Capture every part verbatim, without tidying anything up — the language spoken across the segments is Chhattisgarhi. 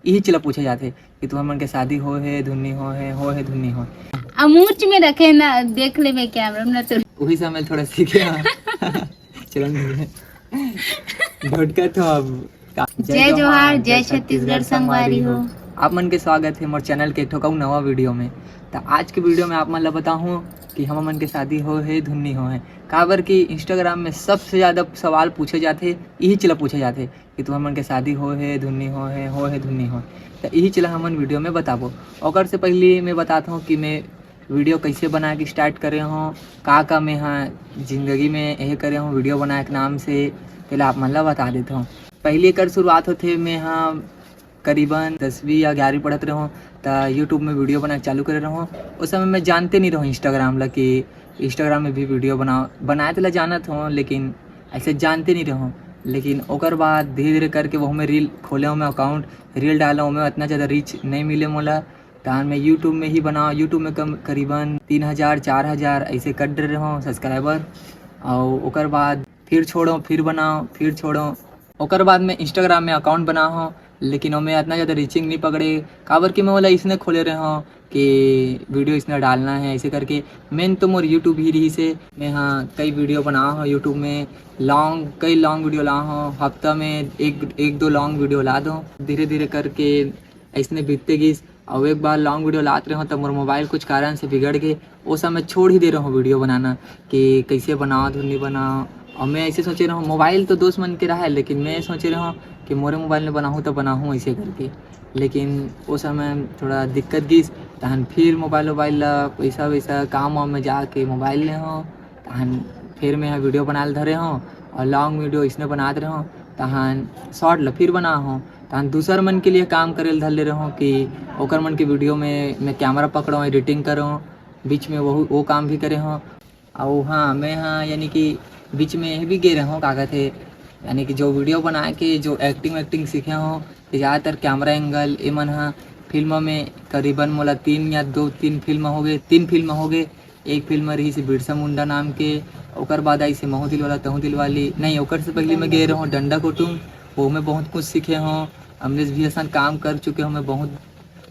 इही चीज ला पूछे जाथे कि तुमन मन के शादी हो हे धुन नी हो हे, हो हे धुन नी हो। अमूच में रखे ना, देख लेबे कैमरा में ना तो। उही से मैं थोड़ा सीखे हाँ। चलन धीरे। ढोटका तो अब का-, जय जोहार, जय छत्तीसगढ़ संगवारी हो। आप मन के स्वागत है मोर चैनल के एक ठो अउ नवा वीडियो में। तो आज के वीडियो में आप मन ला बताहूँ कि हम मन के शादी हो हे धुन नी हो हे, काबर कि Instagram में सबसे ज्यादा सवाल पूछे जाथे, इही चीज ला पूछे जाथे कि तुमन मन के शादी हो हे धुन नी हो हे, हो हे धुन नी हो। तो इही चीज ला हमन वीडियो में बताबो। ओकर से पहले मैं बतात हूँ कि मैं वीडियो कैसे बना के स्टार्ट करे हूँ, का का मैं हा जिंदगी में यही करे हूँ वीडियो बनाए के नाम से, तेला आप मन ला बता देता हूँ। पहले एकर शुरुआत होथे, मैं हा करीबन दसवीं या ग्यारहवीं पढ़त रहूँ, त YouTube में वीडियो बनाए चालू करे रहूँ। उस समय मैं जानते नहीं रहूँ Instagram ला कि Instagram में भी वीडियो बनाओ, बनाए तेला जानत हूँ, लेकिन ऐसे जानते नहीं रहूँ। लेकिन ओकर बाद धीरे धीरे करके वो मैं रील खोले हूँ, मैं अकाउंट, रील डाले हूँ, मैं इतना ज़्यादा रीच नहीं मिले मोला। तहन मैं YouTube में ही बनाओ, YouTube में कम, करीबन तीन हज़ार, चार हज़ार ऐसे कर दे रहूँ सब्सक्राइबर। और ओकर बाद फिर छोड़ो, फिर बनाओ, फिर छोड़ो। ओकर बाद मैं Instagram में अकाउंट बना हूँ, लेकिन ओमे इतना ज़्यादा रीचिंग नहीं पकड़े, काबर कि मैं ओला इसने खोले रहे हूँ कि वीडियो इसने डालना है, ऐसे करके। मेन तो मोर YouTube ही रही से, मैं हाँ कई वीडियो बना हूँ YouTube में, लॉन्ग, कई लॉन्ग वीडियो ला हूँ, हफ्ता में एक, एक दो लॉन्ग वीडियो ला दो। धीरे धीरे करके ऐसने बीतते गिस। और एक बार लॉन्ग वीडियो लात रहे हूँ, तब मोर मोबाइल कुछ कारण से बिगड़ गए, ओ समय छोड़ ही दे रहे हूँ वीडियो बनाना कि कैसे बनाओ धुन नहीं बनाओ। और मैं ऐसे सोचे रहे हूँ, मोबाइल तो दोस्त मन के रहा है, लेकिन मैं सोचे रहे हूँ कि मोरे मोबाइल में बनाहूँ तो बनाहूँ ऐसे करके। लेकिन ओ समय थोड़ा दिक्कत गिस, तहन फिर मोबाइल वोबाइल ला पैसा वैसा काम वाम में जाके मोबाइल ले हूँ। तहन फिर मैं वीडियो बनाए ल धरे हूँ और लॉन्ग वीडियो इसने बनात रहे हूँ। तहन शॉर्ट ला फिर बना हूँ, तहन दूसर मन के लिए काम करे ल धर ले रहे हूँ कि ओकर मन के वीडियो में मैं कैमरा पकड़ूँ, एडिटिंग करूँ। बीच में वो, वो काम भी करे हूँ। अउ हाँ, मैं हाँ यानी कि बीच में ये भी गे रहे हूँ, का कहते, यानी कि जो वीडियो बना के जो एक्टिंग वैक्टिंग सीखे हूँ, तो ज़्यादातर कैमरा एंगल, ये मन हाँ फिल्म में करीबन मोला तीन या दो तीन फिल्म हो गए, तीन फिल्म हो गए। एक फिल्म रही से बिरसा मुंडा नाम के, ओकर बाद आई से महू दिल वाला तहू दिल वाली, नहीं, ओकर से पहले मैं गए रहूँ डंडा कुटुम, वो में बहुत कुछ सीखे हूँ। अमरीश भैया सन काम कर चुके हूँ मैं, बहुत,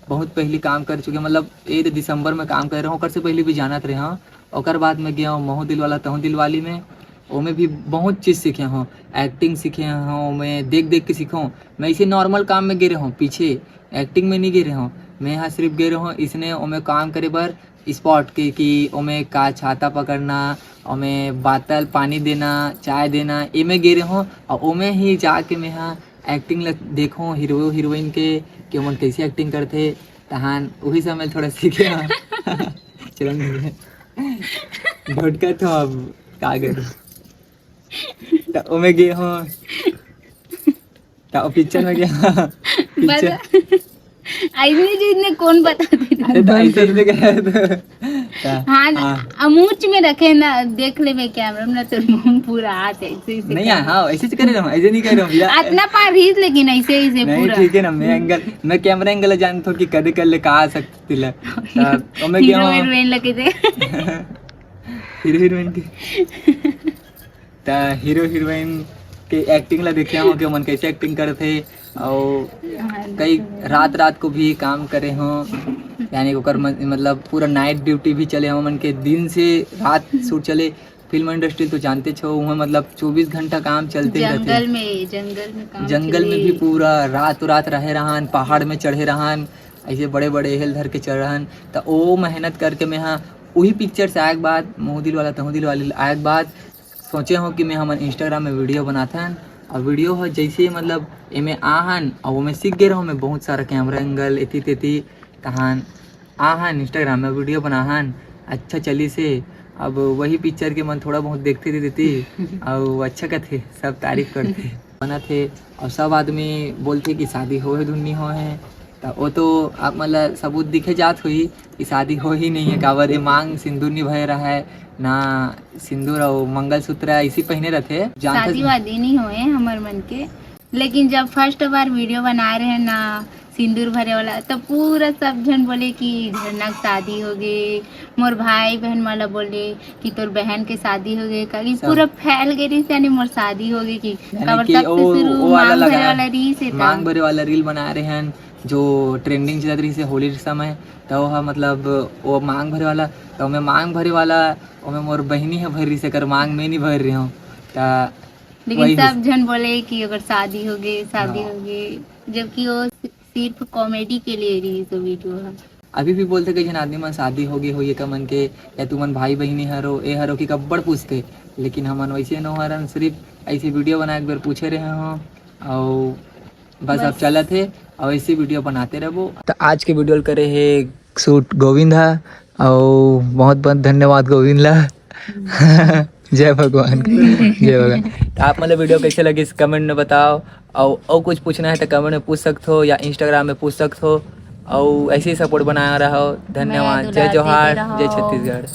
बहुत पहले काम कर चुके हूँ, मतलब ये तो दिसंबर में काम कर रहा हूँ, ओकर से पहले भी जानत रहे हूँ। ओकर बाद में गया हूँ महू दिल वाला तहू दिल वाली में, ओमे भी बहुत चीज़ सीखे हूँ, एक्टिंग सीखे हूँ, मैं देख देख के सीखूँ। मैं इसे नॉर्मल काम में गे रहे हूँ, पीछे एक्टिंग में नहीं गे रहे हूँ। मैं यहाँ सिर्फ गे रहे हूँ इसने ओमे काम करे बर, स्पॉट के, कि ओमे का छाता पकड़ना, ओमे बातल पानी देना, चाय देना, एमे गे रहे हूँ। और ओमे ही जाके मैं यहाँ एक्टिंग ल देखूँ हीरो हीरोइन के, कि ओमन कैसे एक्टिंग करथे। तहान उही समय थोड़ा सीखे हूँ। चलन धीरे। ढोटका तो अब का करूँ। त ओमे गे हूँ, त पिक्चर में गे हूँ। पिक्चर। बस। ऐसने चीज ने कौन बता देता? अरे, तो ऐसे ही कह रहे थे। हाँ, हाँ। अमूच में रखे ना, देख ले मैं कैमरा में ना, तो मुंह पूरा हाथ ऐसे, ऐसे नहीं, कर। हाँ, ऐसे से करे ना, ऐसे नहीं कर रहा हूँ भैया। इतना पार ही, लेकिन ऐसे, ऐसे नहीं, पूरा। ठीक है ना, मैं एंगल, मैं कैमरा एंगल जानता हूँ कि कदे कर ले, कहाँ आ सकती ले। तो, तो मैं क्या हीरो हूँ? हीरोइन लगे थे। हीरो हीरोइन की। त हीरो हीरोइन के एक्टिंग ला देखे हो कि ओमन कैसे एक्टिंग करथे, और हाँ, कई रात रात को भी काम करे हो, यानी कि ओकर म-, मतलब पूरा नाइट ड्यूटी भी चले हो, ओमन के दिन से रात शूट चले। फिल्म इंडस्ट्री तो जानते छो, वहाँ मतलब चौबीस घंटा काम चलते ही रहते। जंगल में, जंगल में काम जंगल में चले। भी पूरा रात रात रहे रहन, पहाड़ में चढ़े रहन, ऐसे बड़े बड़े हेल धर के चढ़े रहन। त ओ मेहनत करके मैं हाँ वही पिक्चर से आए के बाद, महू दिल वाला तहू दिल वाली आए के बाद, सोचे हूँ कि मैं हमन Instagram में वीडियो बनाथन, और वीडियो ह जैसे मतलब एमे आहन, और ओमे सीख गए रहूँ मैं बहुत सारा कैमरा एंगल, एती तेती, तहान आहन Instagram में वीडियो बनाहन, अच्छा चली से। अब वही पिक्चर के मन थोड़ा बहुत देखते रही देती, और अच्छा कथे, सब तारीफ करते। बनत हे, और सब आदमी बोलथे कि शादी हो हे धुन नी हो हे, त ओ तो आप मन ला सबूत दिखे जात होही कि शादी हो ही नहीं है, काबर ये मांग सिंदूर नहीं भरे रहा है, ना सिंदूर और मंगलसूत्र ऐसी पहने रहथे। जानथस शादी वादी नहीं होए हमर मन के, लेकिन जब फर्स्ट बार वीडियो बनाए रहे ना सिंदूर भरे वाला, तो पूरा सब झन बोले कि झरना के शादी हो गे, मोर भाई बहन मन ला बोले कि तोर बहन के शादी हो गे, काकि सब। पूरा फैल गए रहिस, यानी मोर शादी हो गे कि यानी काबर कि सबसे ओ, शुरू ओ वाला मांग भरे लगा, वाला रहिस हे त। मांग भरे वाला रील बनाए रहे हन, जो ट्रेंडिंग चलत रहिस हे होली समय, त ओह मतलब वो मांग भरे वाला, त ओमे मांग भरे वाला, ओमे मोर बहिनी ह भर रहिस, एकर मांग में नहीं भर रहे हो। त लेकिन वही सब झन बोले कि ओकर शादी हो गए, शादी हाँ। हो गए, जबकि वो सि-, सिर्फ कॉमेडी के लिए रहिस वो वीडियो है। अभी भी बोलथे कई झन आदमी मन शादी हो गए होही का मन के, या तुमन भाई बहिनी हरो, ए हरो कि कब्बड़ पूछथे, लेकिन हमन वैसे नो हरन, सिर्फ ऐसे वीडियो बनाए के बेर पूछे रहे हो, और बस अब बस। चलत हे, और ऐसे वीडियो बनाते रहबो। तो आज के वीडियो ल करे हे शूट गोविंद हा, और बहुत बहुत धन्यवाद गोविंद ला। जय भगवान। जय भगवान। तो आप मतलब वीडियो कैसे लगिस कमेंट में बताओ, और और कुछ पूछना है तो कमेंट में पूछ सकते हो या इंस्टाग्राम में पूछ सकते हो, और ऐसे ही सपोर्ट बनाए रहो। धन्यवाद। जय दुलार जोहार, देते जय रहो। छत्तीसगढ़।